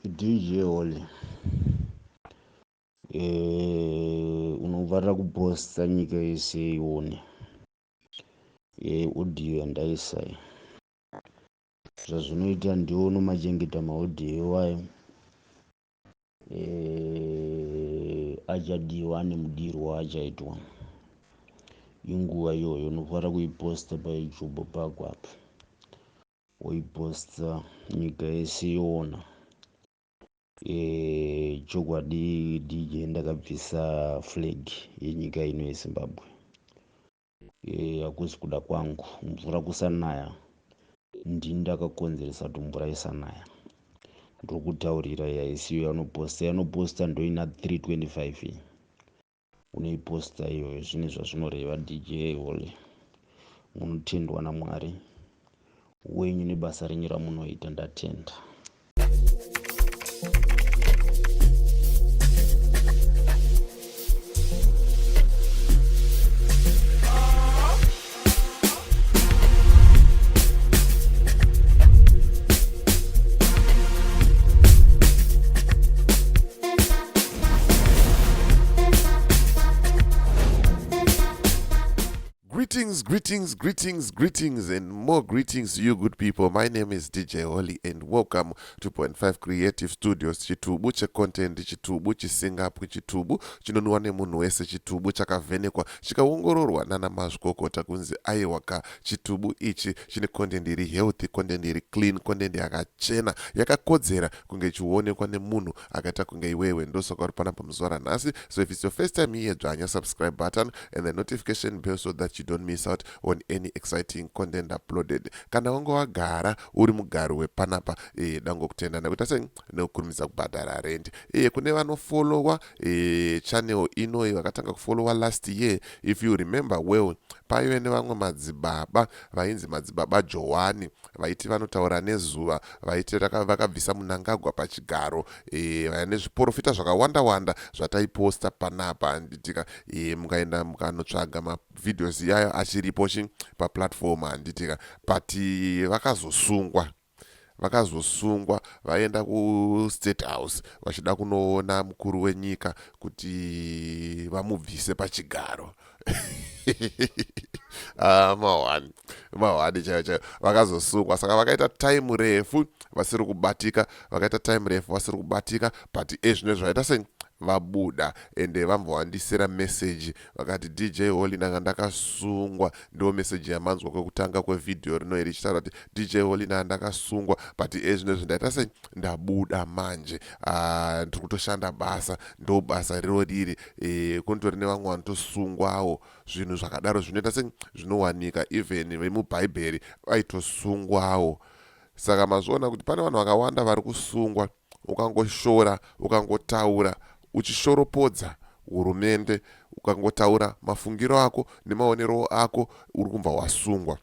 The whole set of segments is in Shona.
DJ Holly eh, unofarira kuposta nyika yese ione eh, audio yandaisa iyi zvazvinoita ndiwo unomachengeta maaudio iwayo eh, achadiwa ane mudirwo achaitwa inguva iyoyo unofanira kuiposta payoutube pako apa woiposta nyika yese yoona e, chokwadi dj ndakabvisa flag yenyika ino yezimbabwe e, hakusi kuda kwangu mvura kusanaya ndini ndakakonzeresa kuti mvura isanaya ndiri kutaurira yaisiyo yanoposta yanoposta ndoina 325 iyi unoiposta iyoyo zvine zvazvinoreva dj holy munotendwa namwari wenyu nebasa renyu ramunoita ndatenda. Greetings, greetings, greetings, greetings, and more greetings to you good people. My name is DJ Holly and welcome to Point 5 Creative Studios. Chitubu checontent, chitubu chisingapwi, chitubu chinonwiwa nemunhu wese, chitubu chakavhenekwa chikaongororwa nana mazvikokota kunzi aiwa ka chitubu ichi chine content iri healthy, content iri clean, content yakachena, yakakodzera kunge ichionekwa nemunhu akaita kunge iwewe. Ndosaka uri panapa muzuva ranhasi. So if it's your first time here, dzvanya subscribe button and the notification bell so that you don't miss out on any exciting content uploaded. Kana wanga wagara uri mugari wepanapa, e, dangokutenda nekuita sei nekukurumidza kubhadhara rent. E, kune vanofollowa e, channel inoyi vakatanga kufollowa last year, if you remember well, paive nevamwe madzibaba vainzi madzibaba Johwani vaiti vanotaura nezuva, vaiti vakabvisa Munangagwa pachigaro e, vaya nezviporofita zvakawanda wanda zvataiposta panapa handitika e, mukaenda mukanotsvaga mavideos iyayo achiripo chi paplatform handitika but vakazosungwa vakazosungwa vaenda kustate house vachida kunoona mukuru wenyika kuti vamubvise pachigaro. Ah, mahwani mahwani chaiyo chaiyo vakazosungwa saka vakaita time refu vasiri kubatika vakaita time refu vasiri kubatika but ezvino zvaita sei vabuda ende vambva vandisira message vakati dj holy ndanga ndakasungwa ndo message yamanzwa kwekutanga kwevhidhiyo rino iri ichitaura kuti dj holy ndanga ndakasungwa but ezvinezvi ndaita sei ndabuda manje ah, ndiri kutoshanda basa ndo basa riro riri e, kunotori nevamwe vanotosungwawo zvinhu zvakadaro zvinoita sei zvinowanika even vemubhaibheri vaitosungwawo saka mazviona kuti pane vanhu vakawanda vari kusungwa ukangoshora ukangotaura uchishoropodza hurumende ukangotaura mafungiro ako nemaonero ako uri kubva wasungwa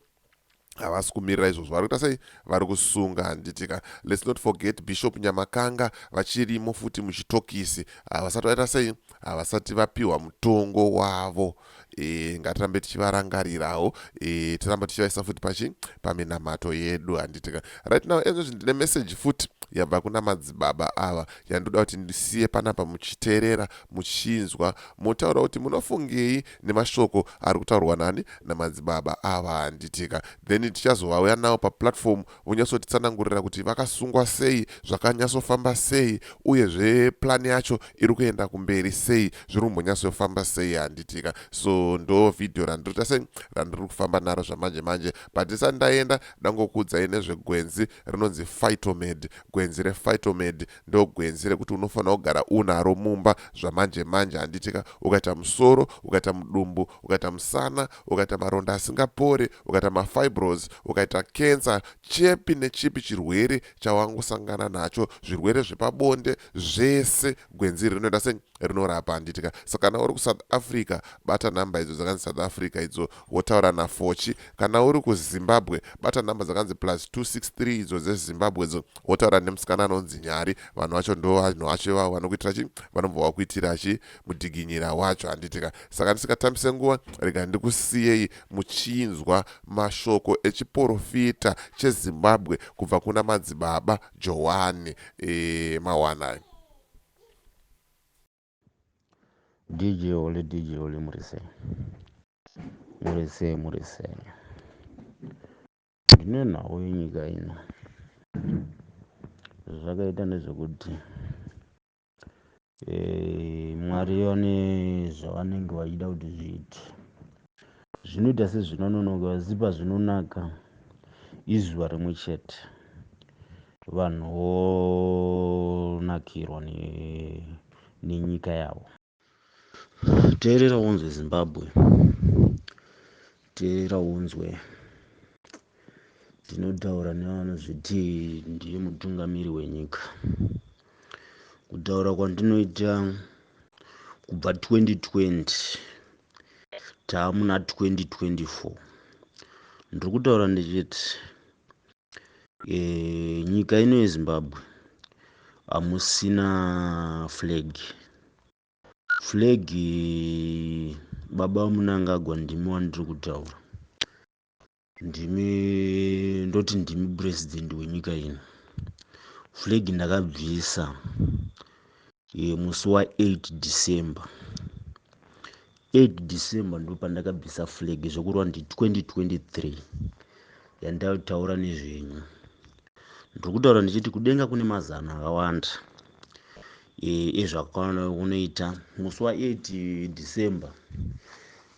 havasi kumirira izvozvo vari kuita sei vari kusunga handitika let's not forget bishop nyamakanga vachirimo futi muchitokisi havasati vaita sei havasati vapiwa mutongo wavo e, ngatirambe tichivarangarirawo e, tirambe tichivaisa futi pachi paminamato yedu handitika right now ezvozvi ndine message futi yabva kuna madzibaba ava yandoda kuti ndisiye panapa muchiteerera muchinzwa motaura kuti munofungei nemashoko ari kutaurwa nani namadzibaba ava handitika then tichazovauya nawo paplatform vonyatsotitsanangurira kuti vakasungwa sei zvakanyatsofamba sei uyezve plan yacho iri kuenda kumberi sei zviri kumbonyatsofamba sei handitika so ndo vhidhiyo randiri kuita sei randiri kufamba naro zvamanje manje but ndisati ndaenda dangokuudzai nezvegwenzi rinonzi phytomed gwenzi rephytomed ndogwenzi rekuti unofanira kugara unaro mumba zvamanje manje handitika ukaita musoro ukaita mudumbu ukaita musana ukaita maronda asingapore ukaita mafibros ukaita cancer chepi nechipi chirwere chawangosangana nacho zvirwere zvepabonde zvese gwenzi iri rinoita sei rinorapa handitika saka kana uri kusouth africa bata nhamba nhamba idzo dzakanzi South Africa idzo, wotaura naFochi. Kana uri kuZimbabwe, bata nhamba dzakanzi plus 263 idzo dzeZimbabwe idzo, wotaura nemusikana anonzi Nyari. Vanhu vacho ndo vanhu vacho ivavo vanokuitira chi, vanobva vakuitira chi mudhiginyira wacho, handitika? Saka ndisingatambise nguva, rega ndikusiyei muchinzwa mashoko echiporofita cheZimbabwe kubva kuna madzibaba Johani. Mawanai. DJ Oli, DJ Oli, muri sei? Muri sei, muri sei? Ndine nhau yenyika ino. Zvakaita ndezvekuti Mwari vane zvavanenge vachida kuti zviite. Zvinoita sezvinononoka asi pazvinonaka izuva rimwe chete. Vanhu vonakirwa nenyika yavo. Teerera unzwe Zimbabwe, teerera unzwe. Ndinotaura nevanozviti ndiye mutungamiri wenyika. Kutaura kwandinoita kubva 2020 taamuna 2024, ndiri kutaura ndichiti nyika ino yeZimbabwe hamusina flag. Flag baba Munangagwa, ndimi wandiri kutaura, ndimi ndoti ndimi president wenyika ino. Flag ndakabvisa musi wa8 December. 8 December ndo pandakabvisa flag, zvekureva ndi 2023 yandataura nezvenyu. Ndiri kutaura ndichiti kudenga kune mazano akawanda ezvakakunoita. Musi wa8 December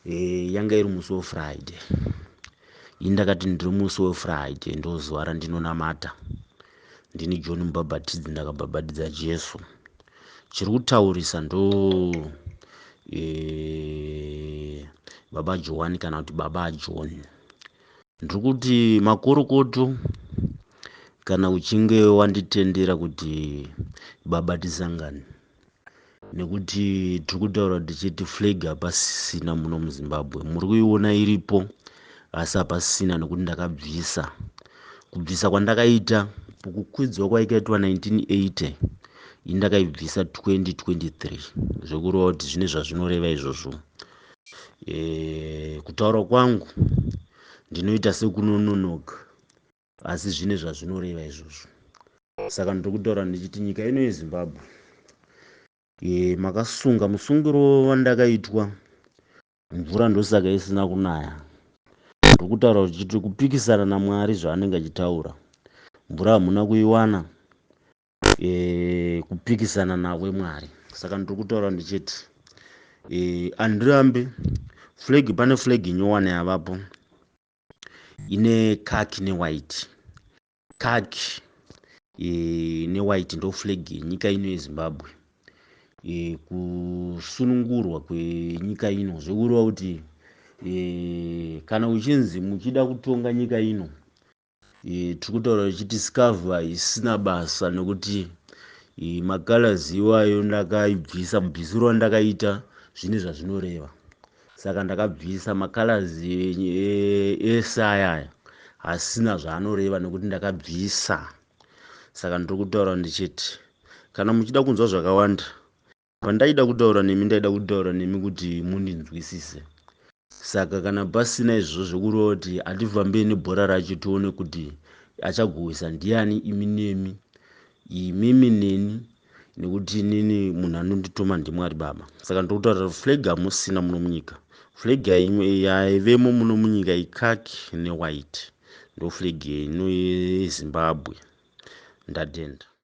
yanga iri musi weFriday. Ini ndakati ndiri musi weFriday ndo zuva randinonamata. Ndini John Mubhabhatidzi, ndakabhabhatidza Jesu. Chiri kutaurisa ndo baba Johani kana kuti baba John. Ndiri kuti makorokoto kana uchinge wanditendera kuti baba tisangane, nekuti tiri kutaura tichiti flag hapasisina muno muZimbabwe. Muri kuiona iripo asi hapasisina, nekuti ndakabvisa. Kubvisa kwandakaita kukwidzwa kwaikaitwa 1980, ini ndakaibvisa 2023, zvekureva kuti zvine zvazvinoreva izvozvo. Kutaura kwangu ndinoita sekunononoka asi zvine zvazvinoreva izvozvo. Saka ndiri kutaura ndichiti nyika ino yeZimbabwe makasunga musungiro wandakaitwa, mvura ndosaka isina kunaya. Ndiri kutaura uchiti kupikisana naMwari zvaanenge achitaura, mvura hamuna kuiwana, kupikisana nawe Mwari. Saka ndiri kutaura ndichiti andirambe flag. Pane flag nyowani yavapo ine khaki newhite. Khaki newhite ndo flag yenyika ino yeZimbabwe, kusunungurwa kwenyika ino. Zvekureva kuti kana uchinzi muchida kutonga nyika ino, tiri kutaura tichiti scarf haisina basa, nekuti macolours iwayo ndakaibvisa. Mubvisiro wandakaita zvine zvazvinoreva. Saka ndakabvisa macolours ese ayaya, hasina zvaanoreva nekuti ndakabvisa. Saka ndiri kutaura ndichiti kana muchida kunzwa zvakawanda, pandaida kutaura nemi, ndaida kutaura nemi kuti mundinzwisise. Saka kana pasina izvozvo, zvekureva kuti hatifambei nebhora racho, tione kuti achagohwesa ndiani, imi nemi, imimi neni, nekuti inini munhu anondituma ndiMwari Baba. Saka ndiri kutaura flag hamusina muno munyika. Flag yaivemo muno munyika ikhaki newhite, ndo flag ino yeZimbabwe. Ndatenda.